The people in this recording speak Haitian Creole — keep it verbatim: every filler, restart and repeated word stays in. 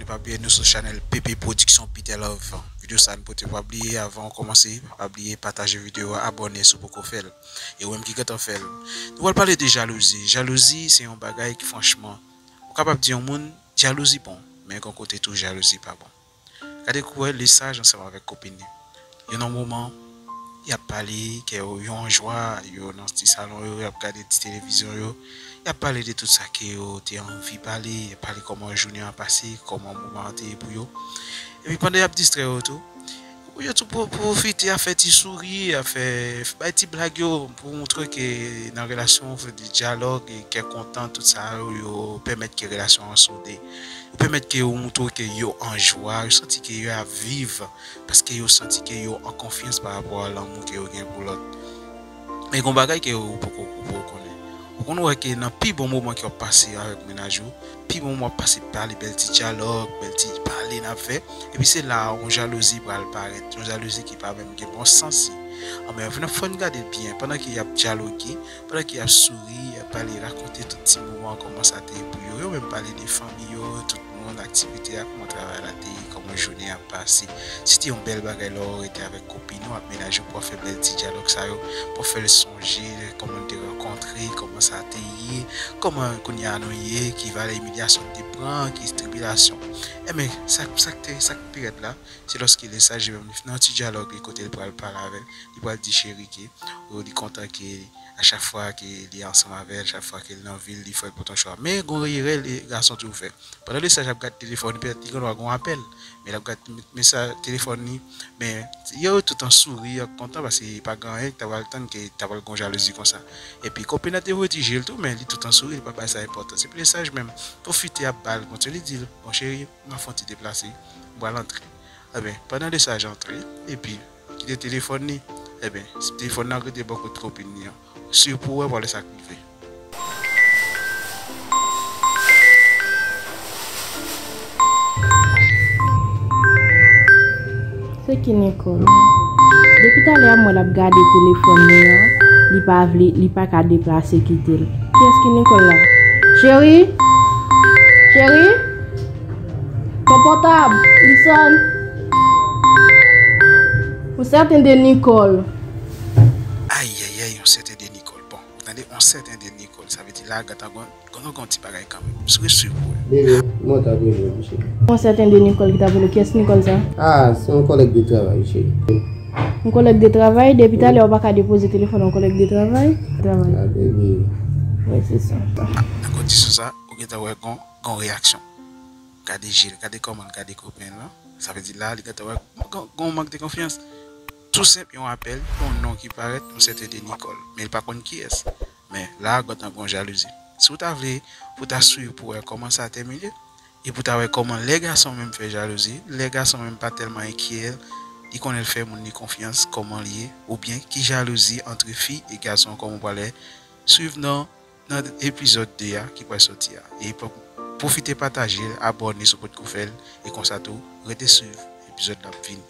Pa bliye nou sou chanèl P P Production Peter Love. Videyo sa a nou pote, pa bliye, avan w kòmanse, pa bliye pataje videyo a, abòne si w poko fè l. E ou menm ki gentan fè l. Nou pral pale de jalouzi. Jalouzi se yon bagay ki franchman, ou kapab di yon moun, jalouzi bon, men gon kote tou jalouzi pa bon. Gade kouwè Lesaj ansanm avèk kopin li. Yo nan moman, y ap pale, kè yo, yo an jwa, yo nan ti salon yo, y ap gade ti televizyon yo, y ap pale de tout sa ke yo te anvi pale, y ap pale kòman jounen an pase, kòman moman an te ye pou yo. Epi pandan y ap distrè yo tou, yo tou pwo-, pwofite ap fè ti souri, ap fè, bay ti blag yo pou montre ke nan relasyon, fè de dyalòg, e kè kontan, tout sa yo, yo pèmèt ke relasyon an sode. Yo pèmèt ke yo montre ke yo an jwa, yo santi ke yo ap viv, paske yo santi ke yo an konfyans pa rapò a lanmou ke yo gen pou lòt. Men gon bagay ke ou poko, ou poko konnen. Ou konn wè ke nan pi bon moman ke w ap pase avèk mennaj ou, pi bon moman w ap pase pale bèl ti dyalòg, bèl ti pale n ap fè, epi se la a yon jalouzi pral parèt, yon jalouzi ki pa menm gen bon sans li. Anben, fò n, fò n gade l byen, pandan ke y ap dyaloge, pandan ke y ap souri, y ap pale, rakonte tout ti moman, kòman sa te ye pou yo, yo menm pale de fanmi yo, tout moun, aktivite a, kòman travay la te ye, kòman jounen an pase. Se te yon bèl bagay lè w rete avèk kopin ou, ak mennaj ou, pou w fè bèl ti dyalòg sa yo, pou w fè l sonje kòman n te rankontre, kòman sa te ye, kòman kounye a nou ye, ki valè imilyasyon n te pran, ki tribilasyon. Enben, sa, sa k te, sa k pi rèd la, se lòske Lesaj li menm, li nan ti dyalòg li kote l pral pale avè l, li pral di cheri ke, o, li kontan ke a chak fwa ke li ansanm avè l, chak fwa ke l nan vi l, li fè l pran yon chwa. Men gon erè gason toujou fè. Pandan Lesaj ap gade telefòn li, petèt li gendwa gon apèl, men l ap gade mesaj telefòn li, men yo tout an souri, an kontan, paske pa gen anyen ki ta pral tann ke ta pral gon jalouzi konsa. Epi kopin nan te voye ti je l tou, men li tout an souri, li pa bay sa enpòtans. Epi Lesaj menm pwofite ap ba l kont yo, li di l, bon cheri, m ap fè yon ti deplase, m pral antre. Enben, pandan Lesaj antre, epi kite telefòn li, enben, telefòn nan rete bò kot kopin li an. Swiv pou w wè pwale sa k rive. Se ki Nicole? Depi talè a m wè l ap gade telefòn li an, li pa vle, li pa ka deplase kite l. Kiyès ki Nicole la? Cheri? Cheri? Ton pòtab, li sòn. Yon sèten de Nicole. Ayayay, yon sèten de Nicole. Bon, ou tande, yon sèten de Nicole. Sa vle di la, gentan gon, gon, gon ti bagay kanmenm. Swiv, swiv pou wè. Bebe, mwen t ap rele w, cheri. Yon sèten de Nicole ki t ap rele w. Kiyès Nicole sa? Ah, se yon kòlèg de travay, cheri. Yon kòlèg de travay, depi talè ou pa ka depoze telefòn yon kòlèg de travay? Travay. Ah, bebe. Wi, se sa. Nan kondisyon sa, ou gentan wè gon, gon reyaksyon. Gade je l, gade kòman l gade kopen l lan. Sa vle di la, li gentan wè gon, gon mank de konfyans. Tou senp, yon apèl, yon non ki parèt, yon sèten de Nicole. Men li pa konn kiyès. Men la, gentan gon jalouzi. Si w ta vle pou w ta swiv pou wè kòman sa tèmine, e pou w ta wè kòman lè gason menm fè jalouzi, lè gason menm pa tèlman enkyè, li konnen l fè moun li konfyans, kòman l ye, oubyen ki jalouzi ant fi e gason, kòman w pral wè, swiv nan nan epizòd de a ki pral soti a. E pwofite pataje l, abòne si w potko fè l, e konsa tou, rete swiv epizòd l ap vini.